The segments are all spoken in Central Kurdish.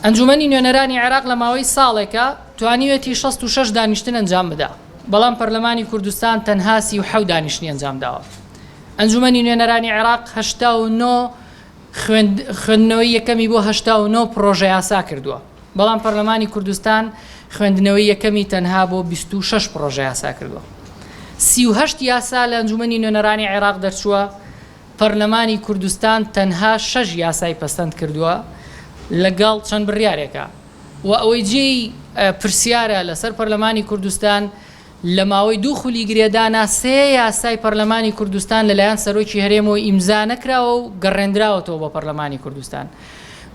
ئەنجومەنی نوێنەرانی عێراق لە ماوەی ساڵێکا توانیوێتی 66 دانیشتن ئەنجام بدا، بەڵام پەرلەمانی کوردستان تەنها 37 دانیشتنی ئەنجام داوە. ئەنجومەنی نوێنەرانی عێراق 89 خوێندنەوەی یەکەمی بۆ 89 پڕۆژەیاسا کردووە، بەڵام پەرلەمانی کوردستان خوێندنەوەی یەکەمی تەنها بۆ 26 پڕۆژەیاسا کردووە. 38 یاسا لە ئەنجومەنی نوێنەرانی عێراق دەرچووە، پەرلەمانی کوردستان تەنها شەش یاسای پەسەند کردووە لەگەڵ چەند بڕیارێکا و ئەوەی جێی پرسیارە لەسەر پەرلەمانی کوردستان لە ماوەی دوو خولی گرێدانا سێ یاسای پەرلەمانی کوردستان لەلایەن سەرۆکی هەرێمەوە ئیمزا نەکراوە و گەڕێندراوەتەوە بۆ پەرلەمانی کوردستان.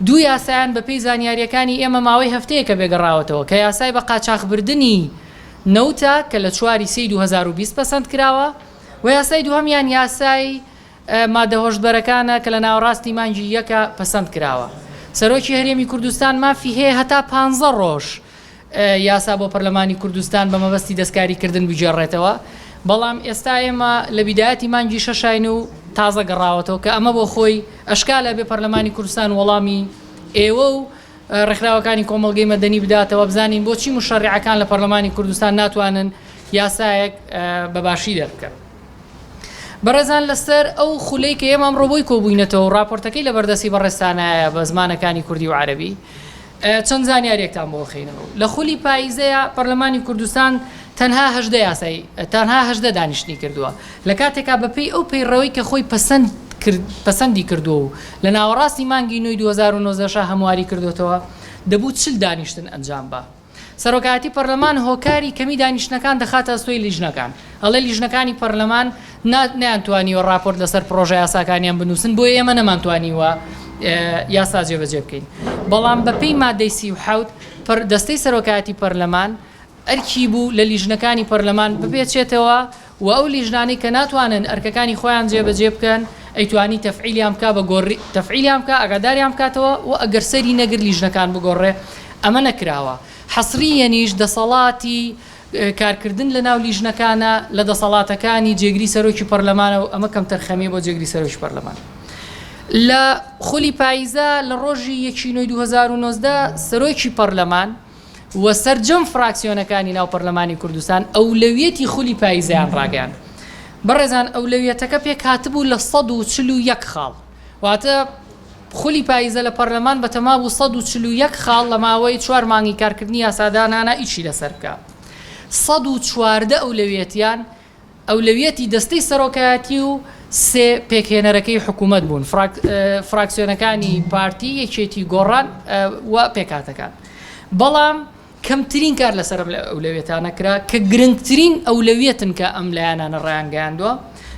دوو یاسایان بەپێی زانیارییەکانی ئێمە ماوەی هەفتەیەکە بێ گەڕاوەتەوە کە یاسای بە قاچاخبردنی نەوتە کە لە چواری سێی 2020 پەسەند کراوە و یاسای دووهەمیان یاسای مادە هۆشبەرەکانە کە لە ناوەڕاستی مانگی یەکە پەسەند کراوە. سەرۆکی هەرێمی کوردستان مافی هەیە هەتا پانزە ڕۆژ یاسا بۆ پەرلەمانی کوردستان بە مەبەستی دەستکاریکردن بگێڕێتەوە، بەڵام ئێستا ئێمە لە بیدایەتی مانگی شەشاین و تازە گەڕاوەتەوە کە ئەمە بۆ خۆی ئەشکالە بێ پەرلەمانی کوردستان وەڵامی ئێوە و ڕێکخراوەکانی کۆمەڵگەی مەدەنی بداتەوە بزانین بۆچی موشەڕیعەکان لە پەرلەمانی کوردستان ناتوانن یاسایەک بە باشی دەربکەن. بەڕێزان لەسەر ئەو خولەی کە ئێمە ئەمڕۆ بۆی کۆبووینەتەوە و ڕاپۆرتەکەی لە بەردەستی بەڕێزتانایە بە زمانەکانی کوردی و عەرەبی چەند زانیاریەکتان بۆ خەینەوە لە خولی پاییزەیە پەرلەمانی کوردستان تەنها هەژدە یاسای تەنها هەژدە دانیشتنی کردووە لە کاتێکا بەپێی ئەو پەیڕەوەی کە خۆی پەسەند کرد پەسەندی کردووە و لە ناوەڕاستی مانگی نۆی 2019 شا هەمواری کردوێتەوە دەبوو چل دانیشتن ئەنجام بە سەرۆکایەتی پەرلەمان هۆکاری کەمی دانیشتنەکان دەخاتە ئەستۆی لیژنەکان، ئەڵێ لیژنەکانی پەرلەمان نەیانتوانیوە راپۆرت لەسەر پڕۆژە یاساکانیان بنووسن، بۆیە ئێمە نەمانتوانیوە یاسا جێبەجێ بکەین. بەڵام بەپێی مادەی 37 دەستەی سەرۆکایەتی پەرلەمان ئەرکی بوو لە لیژنەکانی پەرلەمان بپێچێتەوە و ئەو لیژنانەی کە ناتوانن ئەرکەکانی خۆیان جێبەجێ بکەن ئەیتوانی تەفعیلیان بکا بە گۆڕی تەفعیلیان بکا ئاگاداریان بکاتەوە و ئەگەر سەری نەگرت لیژنەکان بگۆڕێ ئەمە نەکراوە حەسرییەنیش دەسەڵاتی کارکردن لە ناو لیژنەکانە لە دەسەڵاتەکانی جێگری سەرۆکی پەرلەمانە و ئەمە کەمتەرخەمیە بۆ جێگری سەرۆکی پەرلەمان. لە خولی پاییزە لە ڕۆژی یەکی نۆی 2019 سەرۆکی پەرلەمان و سەرجەم فراکسیۆنەکانی ناو پەرلەمانی کوردستان ئەولەویەتی خولی پاییزەیان ڕاگەیاند. بەڕێزان ئەولەویەتەکە پێکهاتبوو لە 141 خاڵ، واتە خولی پاییزە لە پەرلەمان بەتەما بوو 141 خاڵ لە ماوەی چوار مانگی کارکردنی یاسادانانا ئیشی لەسەر بکا. 114 ئەولەویەتیان ئەولەویەتی دەستەی سەرۆکایەتی و سێ پێکهێنەرەکەی حکوومەت بوون، فراکسیۆنەکانی پارتی، یەکێتی، گۆڕان و پێکهاتەکان. بەڵام کەمترین کار لەسەر ئەم ئەولەویەتانە کرا کە گرنگترین ئەولەویەتن کە ئەم لایەنانە ڕایانگەیاندووە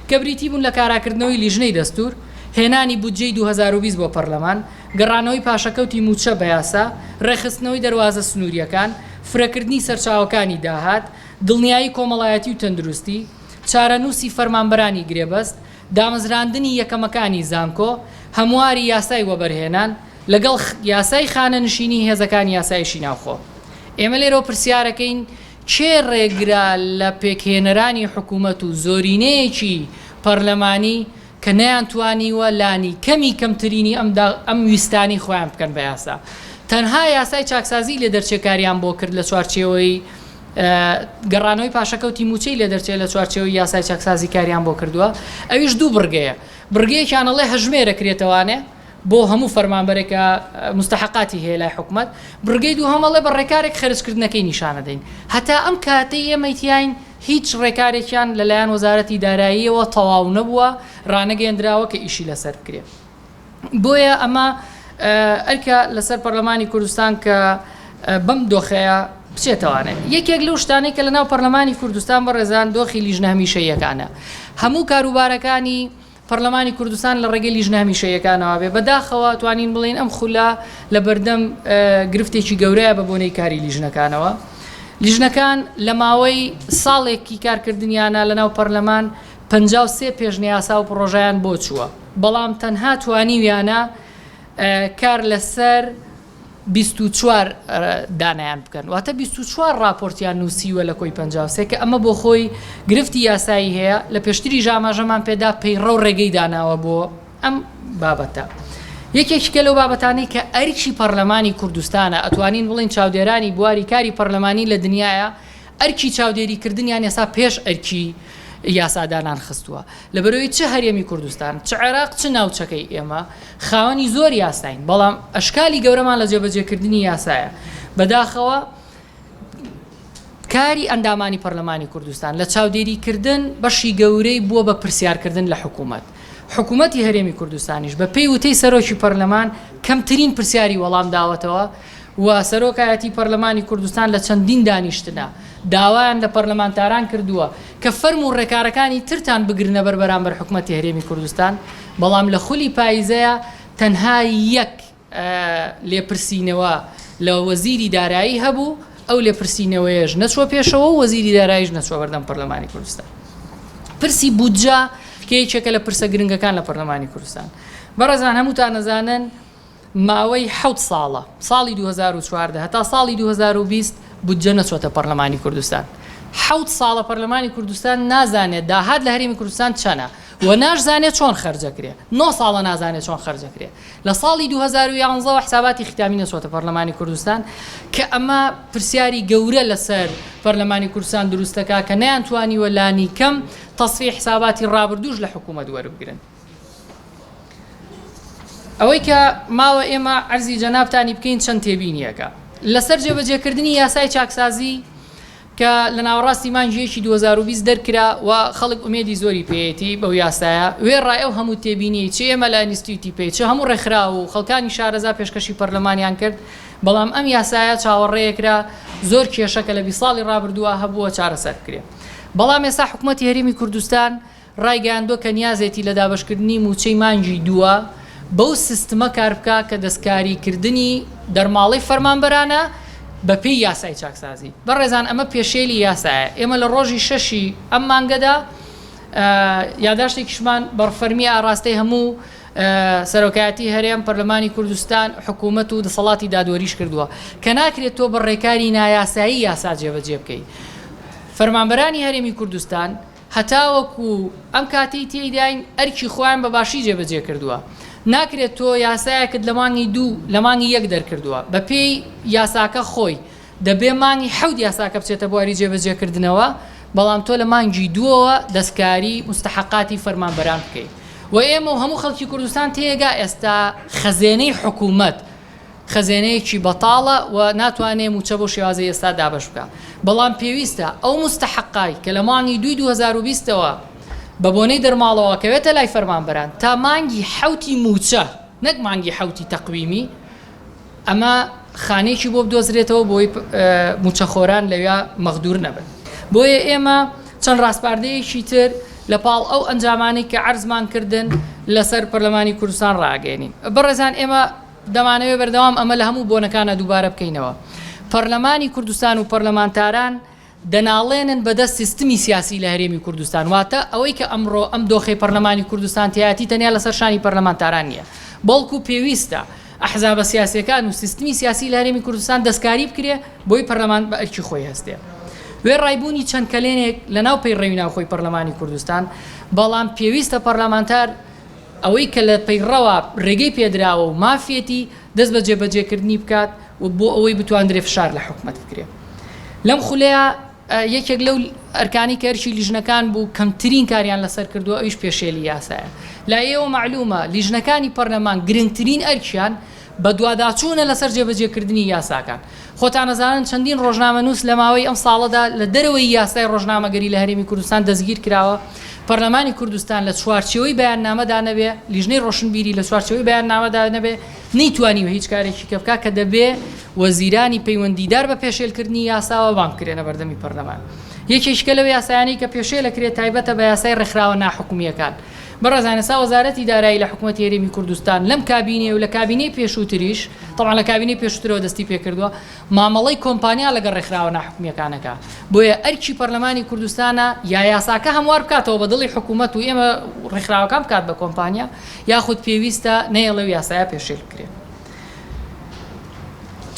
کە بریتی بوون لە کاراکردنەوەی لیژنەی دەستوور، هێنانی بودجەی 2020 بۆ پەرلەمان، گەڕانەوەی پاشەکەوتی مووچە بە یاسا، ڕێکخستنەوەی دەروازە سنوورییەکان، فرەکردنی سەرچاوەکانی داهات، دڵنیایی کۆمەڵایەتی و تەندروستی، چارەنووسی فەرمانبەرانی گرێبەست، دامەزراندنی یەکەمەکانی زانکۆ، هەمواری یاسای وەبەرهێنان، لەگەڵ یاسای خانەنشینی هێزەکانی یاسایشی ناوخۆ. ئێمە لێرەوە پرسیارەکەین کێ ڕێگرە لە پێکهێنەرانی حکومەت و زۆرینەیەکی پەرلەمانی کە نەیانتوانیوە لانی کەمی کەمترینی ئەم ئەم ویستانەی خۆیان بکەن بە یاسا. تەنها یاسای چاکسازیی لێ دەرچێ کاریان بۆ کرد لە چوارچێوەی گەڕانەوەی پاشەکەوتی مووچەی لێ دەرچێ لە چوارچێوەی یاسای چاکسازی کاریان بۆ کردووە ئەویش دوو بڕگەیە بڕگەیەکیان ئەڵێ هەژمێرە کرێتەوانێ بۆ هەموو فەرمانبەرێک کە مستحقاتی هەیە لای حکومەت بڕگەی دووهەم ئەڵێ بە ڕێکارێک خەرجکردنەکەی نیشانەدەین هەتا ئەم کاتەی ئێمەی تیاین هیچ ڕێکارێکیان لەلایەن وەزارەتی داراییەوە تەواو نەبووە، ڕانەگەیەندراوە کە ئیشی لەسەر بکرێ. بۆیە ئەمە ئەرکە لەسەر پەرلەمانی کوردستان کە بەم دۆخەیە بچێتەوانێ. یەکێک لەو شتانەی کە لەناو پەرلەمانی کوردستان بەڕێزان دۆخی لیژنە هەمیشەییەکانە. هەموو کاروبارەکانی پەرلەمانی کوردستان لە ڕێگەی لیژنە هەمیشەییەکانەوە بێ. بەداخەوە توانین بڵێین ئەم خولە لە بەردەم گرفتێکی گەورەیە بە بۆنەی کاری لیژنەکانەوە. لیژنەکان لە ماوەی ساڵێکی کارکردنیانە لەناو پەرلەمان 53 پێشنیاسا و پڕۆژەیان بۆ چووە، بەڵام تەنها توانیویانە کار لەسەر 24 دانیان بکەن واتە 24 راپۆرتیان نووسیوە لە کۆی 53 کە ئەمە بۆ خۆی گرفتی یاسایی هەیە لە پێشتری ژاماژەمان پێدا پەیڕەو ڕێگەی داناوە بۆ ئەم بابەتە. یەکێکیکە لەو بابەتانەی کە ئەرکی پەرلەمانی کوردستانە، ئەتوانین بڵێین چاودێرانی بواری کاری پەرلەمانی لە دنیایا ئەرکی چاودێری کردنیان ئێستا پێش ئەرکی یاسادانان خستووە. لەبەرئەوەی چ هەرێمی کوردستان، چ عێراق، چ ناوچەکەی ئێمە خاوەنی زۆر یاساین، بەڵام ئەشکالی گەورەمان لە جێبەجێکردنی یاسایە. بەداخەوە کاری ئەندامانی پەرلەمانی کوردستان لە چاودێریکردن بەشی گەورەی بووە بە پرسیارکردن لە حکوومەت. حکوومەتی هەرێمی کوردستانیش بە پێی وتەی سەرۆکی پەرلەمان کەمترین پرسیاری وەڵام داوەتەوە و سەرۆکایەتی پەرلەمانی کوردستان لە چەندین دانیشتنا داوایان لە پەرلەمانتاران کردووە کە فەرم و ڕێکارەکانی ترتان بگرنە بەر بەرامبەر حکومەتی هەرێمی کوردستان، بەڵام لە خولی پایزەیا تەنها یەک لێپرسینەوە لە وەزیری دارایی هەبوو، ئەو لێپرسینەوەیەش نەچووە پێشەوە و وەزیری داراییش نەچووە بەردەم پەرلەمانی کوردستان. پرسی بودجە کە یەکێکە لە پرسە گرنگەکان لە پەرلەمانی کوردستان. بەڕێزان هەمووتان ئەزانن ماوەی حەوت ساڵە، ساڵی 2014 هەتا ساڵی 2020 بودجە نەچۆتە پەرلەمانی کوردستان. حەوت ساڵە پەرلەمانی کوردستان نازانێت داهات لە هەرێمی کوردستان چەنە و ناشزانێت چۆن خەرجەکرێ. نۆ ساڵە نازانێت چۆن خەرجەکرێ. لە ساڵی 2011 وە حساباتی ختامی نەچۆتە پەرلەمانی کوردستان کە ئەمە پرسیاری گەورە لەسەر پەرلەمانی کوردستان دروست دەکا کە نەیانتوانیوە لانیکەم تەسفیەی حساباتی ڕابردووش لە حکوومەت وەربگرن. ئەوەی کە ماوە ئێمە عەرزی جەنابتانی بکەین چەند تێبینیەکە لەسەر جێبەجێکردنی یاسای چاکسازی کە لە ناوەڕاستی مانگی یەکی 2020 دەرکرا و خەڵک ئومێدی زۆری پێیەتی بەو یاسایە، وێڕای ئەو هەموو تێبینیەی چ ئێمە لە ئەنستیتوتی پێی چ هەموو ڕێکخراو و خەڵکانی شارەزا پێشکەشی پەرلەمانیان کرد، بەڵام ئەم یاسایە چاوەڕێکرا زۆر کێشە کە لە 20 ساڵی ڕابردووە هەبووە چارەسەر بکرێ. بەڵام ئێستا حکومەتی هەرێمی کوردستان ڕایگەیاندووە کە نیازێتی لە دابەشکردنی مووچەی مانگی دووە بەو سیستمە کاربکا کە دەستکاریکردنی دەرماڵەی فەرمانبەرانە بەپێی یاسای چاکسازی. بەڕێزان ئەمە پێشێلی یاسایە. ئێمە لە ڕۆژی شەشی ئەم مانگەدا یاداشتێکیشمان بە فەرمی ئاڕاستەی هەموو سەرۆکایەتی هەرێم، پەرلەمانی کوردستان، حکوومەت و دەسەڵاتی دادوەریش کردووە کە ناکرێت تۆ بە ڕێکاری نایاسایی یاسا جێبەجێ بکەی. فەرمانبەرانی هەرێمی کوردستان هەتاوەکو ئەم کاتەی تێیداین ئەرکی خۆیان بە باشی جێبەجێ کردووە. ناکرێت تۆ یاسایەکت لە مانگی دوو لە مانگی یەک دەرکردووە، بەپێی یاساکە خۆی دەبێ مانگی حەوت یاساکە بچێتە بواری جێبەجێکردنەوە، بەڵام تۆ لە مانگی دووەوە دەستکاری موستەحەقاتی فەرمانبەران بکەیت و ئێمە و هەموو خەڵکی کوردستان تێگا ئێستا خەزێنەی حکوومەت خەزێنەیەکی بەتاڵە و ناتوانێ مووچە بەو شێوازەی ئێستا دابەش بکا، بەڵام پێویستە ئەو موستەحەقای کە لە مانگی دووی 2020 ەوە بە بۆنەی دەرماڵەوە کەوێتە لای فەرمانبەران تا مانگی حەوتی مووچە نەک مانگی حەوتی تەقویمی ئەمە خانەیەکی بۆ بدۆزرێتەوە بۆی مووچەخۆران لەویا مەغدور نەبن. بۆیە ئێمە چەند ڕاسپاردەیەکی تر لە پاڵ ئەو ئەنجامانەی کە عەرزمان کردن لەسەر پەرلەمانی کوردستان ڕاگەیەنین. بەڕێزان ئێمە دەمانەوێت بەردەوام ئەمە لە هەموو بۆنەکانا دووبارە بکەینەوە. پەرلەمانی کوردستان و پەرلەمانتاران دەناڵێنن بەدەست سیستمی سیاسی لە هەرێمی کوردستان. واتە ئەوەی کە ئەمڕۆ ئەم دۆخەی پەرلەمانی کوردستان تیایەتی تەنیا لەسەر شانی پەرلەمانتاران نییە، بەڵکو پێویستە ئەحزابە سیاسییەکان و سیستمی سیاسی لە هەرێمی کوردستان دەستکاری بکرێ بۆی پەرلەمان بە ئەرکی خۆی هەستێ. وێڕای بوونی چەند کەلێنێک لەناو پەیڕەوی ناوخۆی پەرلەمانی کوردستان، بەڵام پێویستە پەرلەمانتار ئەوەی کە لە پەیڕەوە رێگەی پێدراوە و مافیەتی دەست بە جێبەجێکردنی بکات و بۆ ئەوەی بتواندرێ فشار لە حکومەت بکرێ. لەم خولەیا یەکێک لەو ئەرکانەی کە ئەرکی لیژنەکان بوو کەمترین کاریان لەسەر کردووە ئەویش پێشێلی یاسایە. لای ئێوە مەعلومە لیژنەکانی پەرلەمان گرنگترین ئەرکیان بەدواداچوونە لەسەر جێبەجێکردنی یاساکان. خۆتان ئەزانن چەندین ڕۆژنامەنووس لە ماوەی ئەم ساڵەدا لە دەرەوەی یاسای ڕۆژنامەگەری لە هەرێمی کوردستان دەستگیر کراوە. پەرلەمانی کوردستان لە چوارچێوەی بەیاننامەدا نەبێ، لیژنەی ڕۆشنبیری لە چوارچێوەی بەیاننامەدا نەبێ، نەیتوانیوە هیچ کارێکی کە بکا کە دەبێ وەزیرانی پەیوەندیدار بە پێشێلکردنی یاساوە بانگ بکرێنە بەردەمی پەرلەمان. یەکێکیکە لەو یاسایانەی کە پێشێل ئەکرێ تایبەتە بە یاسای ڕێکخراوە ناحکومییەکان. بەڕێزان ئێستا وەزارەتی دارایی لە حکومەتی هەرێمی کوردستان لەم کابینەیە و لە کابینەی پێشووتریش، تەبعەن لە کابینەی پێشووترەوە دەستی پێکردووە، مامەڵەی کۆمپانیا لەگەڵ ڕێکخراوە ناحکومییەکان ئەکا. بۆیە ئەرکی پەرلەمانی کوردستانە یا یاساکە هەموار بکاتەوە بە دڵی حکومەت و ئێمە ڕێکخراوەکان بکات بە کۆمپانیا، یاخود پێویستە نەیەڵێ و یاسایە پێشێل بکرێ.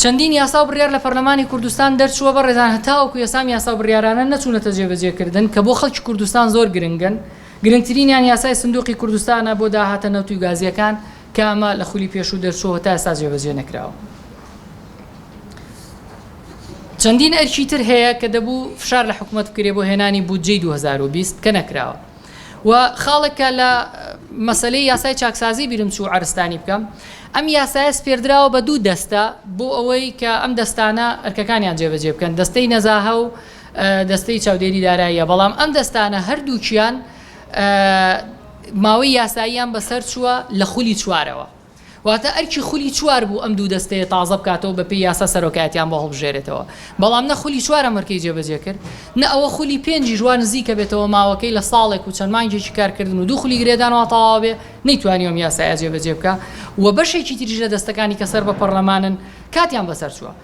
چەندین یاسا و بڕیار لە پەرلەمانی کوردستان دەرچووە بەڕێزان هەتاوەکو ئێستا ئەم یاسا و بڕیارانە نەچوونەتە جێبەجێکردن کە بۆ خەڵکی کوردستان زۆر گرنگن. گرنگترینیان یاسای سندوقی کوردستانە بۆ داهاتە نەوتی و گازییەکان. کە ئەمە لە خولی پێشوو دەرچووە تا ئێستا جێبەجێ نەکراوە. چەندین ئەرکی تر هەیە کە دەبوو فشار لە حکومەت بکرێ بۆ هێنانی بودجەی 2020 کە نەکراوە. و خاڵێک کە لە مەسەلەی یاسای چاکسازی بیرم چوو عەرزتانی بکەم، ئەم یاسایە سپێردراوە بە دوو دەستە بۆ ئەوەی کە ئەم دەستانە ئەرکەکانیان جێبەجێ بکەن، دەستەی نەزاهە و دەستەی چاودێری داراییە، بەڵام ئەم دەستانە هەردووکیان ماوەی یاساییان بەسەر چووە لە خولی چوارەوە. واتە ئەرکی خولی چوار بوو ئەم دوو دەستەیە تازە بکاتەوە بەپێی یاسا سەرۆکایەتیان بۆ هەڵبژێرێتەوە، بەڵام نە خولی چوار ئەم ئەرکەی جێبەجێ کرد، نە ئەوە خولی پێنجیش وا نزیکە بێتەوە ماوەکەی لە ساڵێک و چەند مانگێکی کارکردن و دوو خولی گرێدان وا تەواو بێ نەیتوانیوە ئەم یاسایە جێبەجێ بکا و بەشێکی تریش لە دەستەکانی کە سەر بە پەڕلەمانن کاتیان بەسەر چووە.